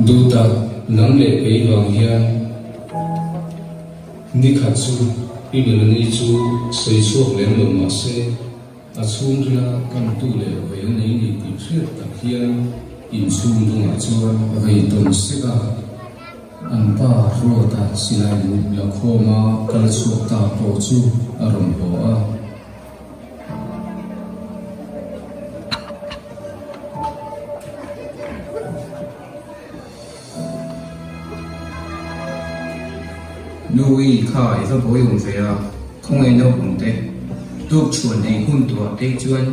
Duhtak, nang leh kei vang hian nikhat chu i Melanie chu sawi chhuak lem lo mah se, a chhungrila kantu leh vei a nei ni tih hriat tak hian inchhung dungah chuan a vei tawn sek a. An pa Ruata silai lu la khawma kal chhuak ta pawh chu a rawn haw a. Nui kha i va buai awm ve a, khawngaih naupang te tuk chhuan ei hun tuah te chuan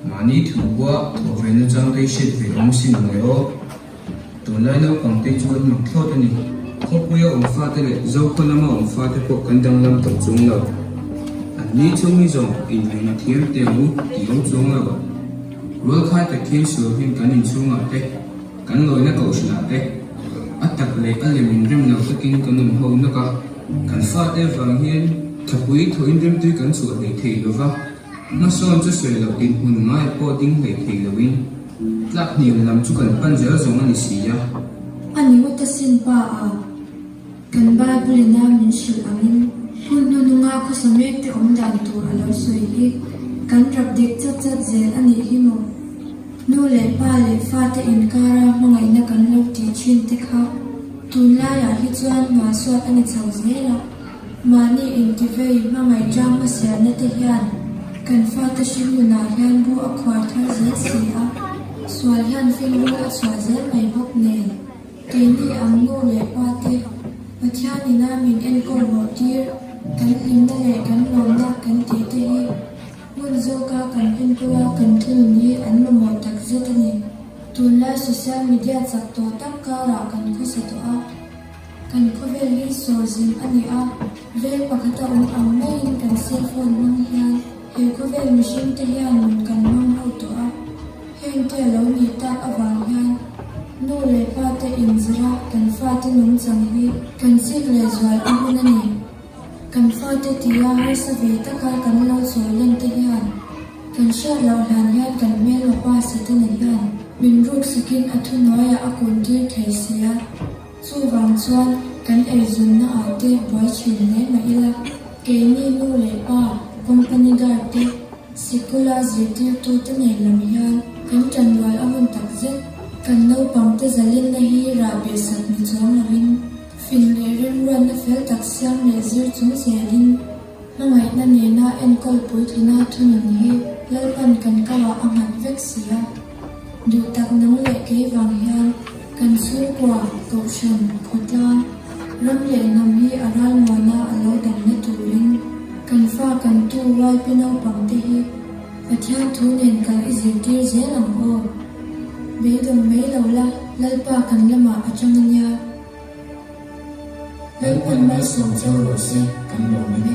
mahni thu bua thawh ve na chang te hriat ve awm sin ang le aw. Tunlai naupang te chu an mak thlawt a ni. Khawpuia awm fate leh Zokhaw lama awm fate pawh kan danglam tawh chuang lo. An ni chung hi zawng invenna thiam te ang u tih awm chuang lo. Rualkhai tak hian sual hian kan inchhungah te, kan lawina kohhranah te, a tak leh a lem inrem lo takin kan awm ho nawk a. Kan fate avang hian thapui thaw inremtui kan chhuah hleih thei lo va, hmasawn chu sawi loh dinhmun ngai pawh ding hleih thei loin, Tlak hniam lam chu kan pan zel zawng a ni si a. A ni ngawt asin pa a, kan Bible ina min hrilh angin hun hnununga khawsa mek te awm dan tur a lo sawi hi kan rap dik chat chat zel a nih hi maw? Nu leh pa leh fate inkara hmangaihna kan lo tih thin te kha tunlaiah hi chuan hnualsuat a ni chho zel a. Mahni intivei hmangaih tang hmasialna te hian kan fate hringnunah hian bu a khuar thar zel si a, sual hian finrul a chhuah zel mai bawk nen. Keini ang nu leh pa te Pathian ina min enkawl rawh tir, kan hlimna leh kan lawmna kan tih te hi hmun zawka kan enkawl a kan thunun hi an mamawh takzet a ni. Tunlai social media chak tawh tak karah kan khawsa tawh a. Kan khawvel hi sawi zin a ni a, veng pakhata awm ang maiin kan cell phone hmang hian he khawvel mihring te hian nun kan hmang ho tawh a. Heng te a lo nih tak avang hian nu leh pa te inzira kan fate nungchang hi kan chik leh zual a hun a ni. Kan fate tia harsa ve taka kan lo chawi lan te hian kan hriat loh hlan hian kan hmelma pa Setana hian min ruk sakin a thuhnuaiah a kun tir thei si a. Chuvang chuan kan eizawnna ah te buai thin hle mah ila, keini nu leh pa, company guard te, sikula zirtirtu te nen lam hian kan tanrual a hun tak zet. Kan naupang te zalenna hi rah beh sak ni chuang lovin, fing leh remruatna fel tak siam leh zir chung zelin, hmangaihna nena enkawl puitlina thunun hi Lalpan kan kauah a nghat vek si a. Duh tak nang leh kei vang hian kan chhungkua, kohhran, khawtlang, ram leh hnam hi a ralmuana a lo damna turin kan fa kan tu YP naupang te hi Pathian thu nen kal i zirtir zel ang aw. Beidawng mai lo la, Lalpa kan lamah a tang a nia. Lalpan malsawm cheu rawh se kan lawm a ni.